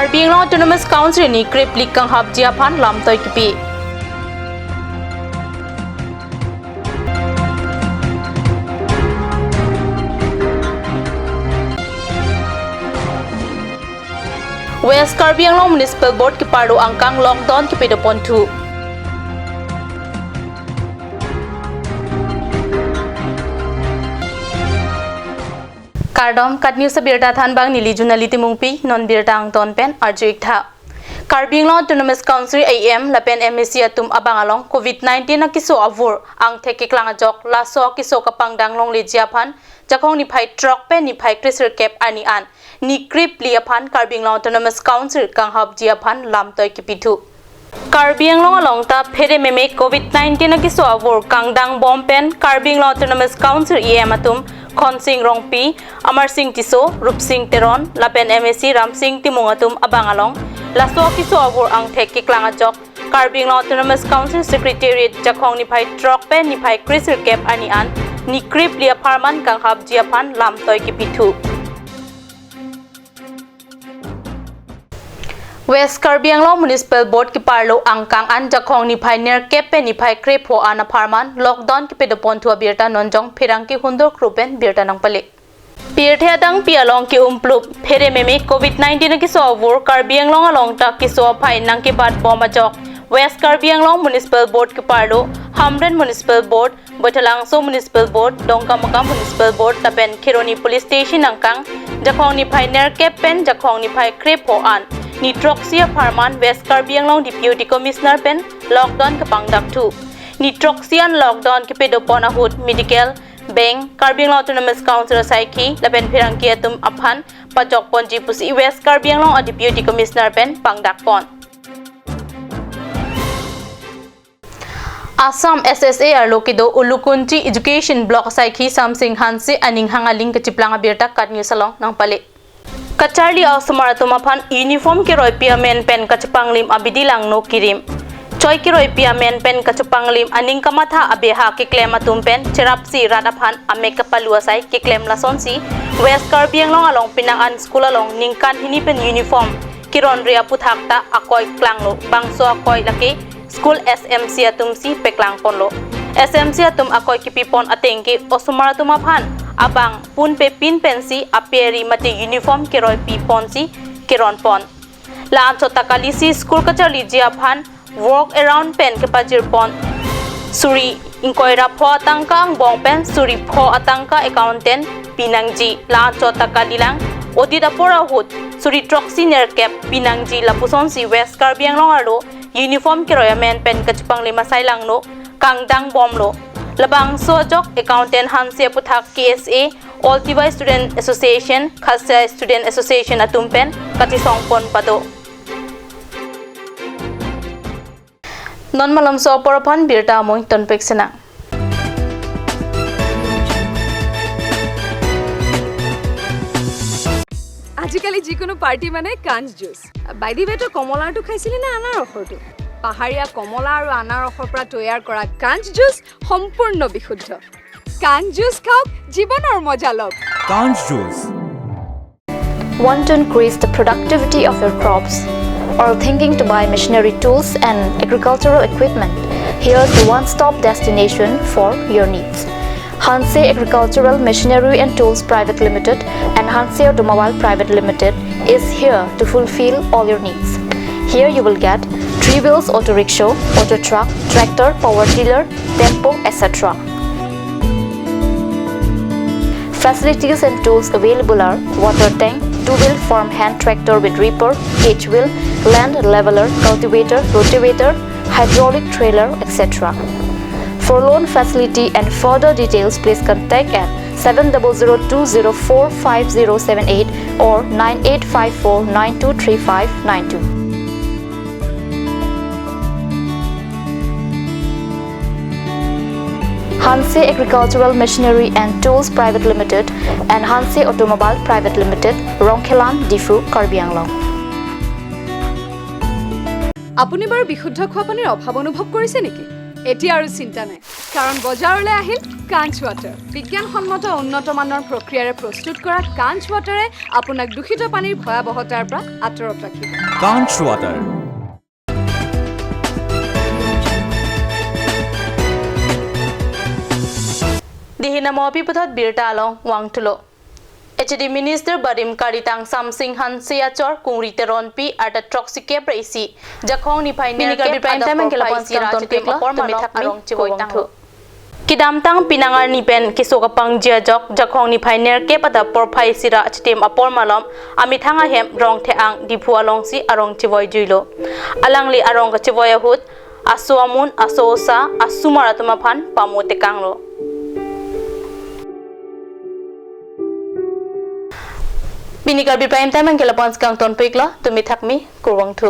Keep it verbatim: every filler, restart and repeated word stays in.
Karbi Anglong Autonomous Council ni krip li kanghapji aphan lamtoi kipi. West Karbi Anglong Municipal Board keparlo angkang lockdown kepadoponthu. Kardom, KAT News abirta thanbang neli Junali Timungpi, non birta angton pen arju-ik tha. Karbi Anglong Autonomous Council A M lapen M A C atum abang along covid nineteen akeso avur angthek keklang ajok, laso akeso kapangdang longleji aphan Jakhong niphai throk pen niphai kresirkep arni an ni krip li aphan Karbi Anglong Autonomous Council kanghapji aphan lamtoi kipithu. Karbi Anglong along ta pherememe covid nineteen akeso avur kangdangbom pen Karbi Anglong Autonomous Council A M atum Khonsing Rongpi, Amarsing Tisso, Rupsing Teron lapen M A C Ramsing Timung atum abang along laso akeso avur angthek keklang ajok Karbi Anglong Autonomous Council Secretariat Jakhong niphai throk pen niphai kresirkep arni an ni krip li apharman kanghapji aphan lamtoi kipithu. West Karbi Anglong Municipal Board keparlo angkang an Jakhong niphai nerkep pen niphai krepho an apharman lockdown kepadoponthu abirta non jong pherangke hundok rupen birta nangpale. Pirthe adangpi along ke-umplup pherememe covid nineteen akeso avur Karbi Anglong along ta keso aphai nangkebatbom ajok West Karbi Anglong Municipal Board keparlo Hamren Municipal Board, Baithalangso Municipal Board, Dongkamukam Municipal Board lapen Kheroni Police Station angkang Jakhong niphai nerkep pen Jakhong niphai krepho an ni throksi apharman West Karbi Anglong Deputy Commissioner pen lockdown kapangdakthu. Ni throksi an lockdown kepadopon ahut medical, bank, Karbi Anglong Autonomous Council asaikhi lapen pherangke atum aphan pajokponji pusi West Karbi Anglong a Deputy Commissioner pen pangdakpon. Assam S S A arlo kedo Ulukunchi Education Block asaikhi Samsing Hanse aning hang aling kachiplang abirta KAT News along nangpale. Kacharli a-osomar atum aphan uniform keroipi amen pen kachepanglim abidi langno kirim. Choi keroipi amen pen kachepanglim aning kamatha abeha keklem atum pen cherapsi rat aphan amek kapalu asai keklem lasonsi West Karbi Anglong along penang an school along ningkan hini pen uniform keronre aputhak ta akoi klanglo, bangso akoi lake school S M C atumsi peklangponlo. S M C atum akoi kipipon ateng ke osomar atum aphan abang punpepin pensi aperi mate uniform keroipiponsi keronpon. La-anchot ta kalisi school kacharliji aphan walk around pen kepajirpon. Suri ingkoi ra pho atangka angbong pen suri pho atangka accountant pinangji. La-anchot ta kalilang, audit apor ahut suri throksi nerkep pinangji lapusonsi West Karbi Anglong arlo uniform keroi amen pen kachepanglim asai langno kangdangbomlo. Labangso ajok accountant Hanse aputhak K S A, All Tiwa Student Association, Khasi Student Association atum pen kachesongpon pado. Non malomso apor aphan birta amoi tonpek sena. আজিকালি যিকোনো পাৰ্টি মানে কাঞ্চ juice. By the ৱে, তই কমলাৰটো খাইছিলি নে আনাৰসৰটো? পাহাৰীয়া কমলা আৰু আনাৰসৰ পৰা তৈয়াৰ কৰা কাঞ্চ জুচ সম্পূৰ্ণ বিশুদ্ধ। কাঞ্চ জুচ খাওক, জীৱনৰ মজা লওক। Kanch Juice. Want to increase the productivity of your crops? Or thinking to buy machinery tools and agricultural equipment? Here's the one-stop destination for your needs. Hanse Agricultural Machinery and Tools Private Limited and Hanse Automobile Private Limited is here to fulfill all your needs. Here you will get three wheels auto rickshaw, auto truck, tractor, power tiller, tempo, et cetera. Facilities and tools available are water tank, two-wheel farm hand tractor with reaper, cage wheel, land leveler, cultivator, rotavator, hydraulic trailer, et cetera. For loan facility and further details, please contact at seven double zero two zero four five zero seven eight or nine eight five four nine two three five nine two. Hanse Agricultural Machinery and Tools Private Limited and Hanse Automobile Private Limited, Rongkhelan, Diphu, Karbi Anglong. আপুনি বাৰু বিশুদ্ধ খোৱা পানীৰ অভাৱ অনুভৱ কৰিছে নেকি? এতিয়া আৰু চিন্তা নাই, কাৰণ বজাৰলৈ আহিল কাঞ্চ ৱাটাৰ। বিজ্ঞানসন্মত উন্নত মানৰ প্ৰক্ৰিয়াৰে প্ৰস্তুত কৰা কাঞ্চ ৱাটাৰে আপোনাক দূষিত পানীৰ ভয়াৱহতাৰ পৰা আঁতৰত ৰাখিব। Kanch Water. Dihina mo pi puthot birta along vangthulo. H A D Minister Barim Karitang Samsing Hanse achor Kungri Teronpi arta throksi kep ra isi Jakhong niphai Bini nerkep Karbi Prime Time adap angkela porphai isi ra pangskang ton achitim peklo, apor tumi malom thak mi arong chevoi kuvang tanglo. Thu. Kedamtang penang arni pen keso kapangji ajok Jakhong niphai nerkep adap porphai isi ra achitim apor malom amethang ahem Rongthe-ang Diphu alongsi arong chevoi juilo. Alangli arong kachevoi ahut aso amun, aso osa, asomar atum aphan pamo tekanglo. Bini Karbi Prime Time angkela pangskang ton peklo, tumi thak mi, kurvangthu.